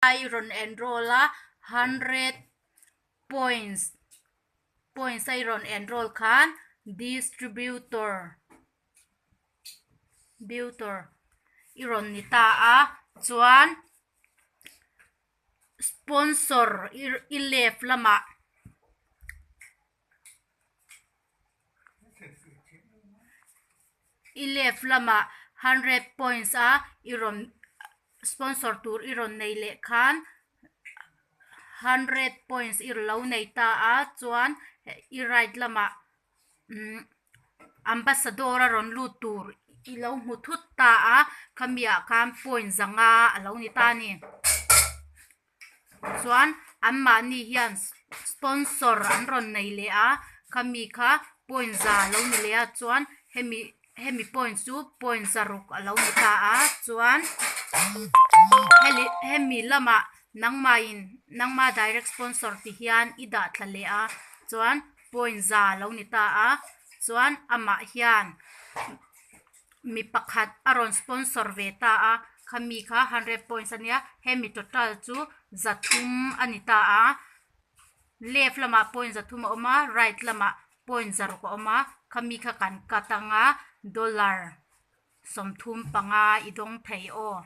I rawn enroll a, hundred points points a i rawn enroll khan distributor butor i rawn ni ta a, chuan sponsor i left lamah. I left lamah hundred points a i rawn sponsor tur i rawn nei leh khan hundred points i lo nei ta a chuan i right lamah umm ambassador a rawn lut tur i lo hmu thut ta a khami ah khan point zanga a lo ni ta a ni. Chuan anmahni hian sponsor an rawn nei leh a khami kha point za a lo ni leh a chuan hemi hemi point chu point zaruk a lo ni ta a chuan heli hemi lamah nangmahin nangma direct sponsor ti hian i dah thla leh a chuan point za a lo ni ta a chuan amah hian. Mi pakhat a rawn sponsor ve ta a, khami kha hundred points a nia, hemi total chu zathum a ni ta a, left lamah point zathum a awm a, right lamah point zaruk a awm a, khami kha kan cut anga dollar 35 i dawng thei aw.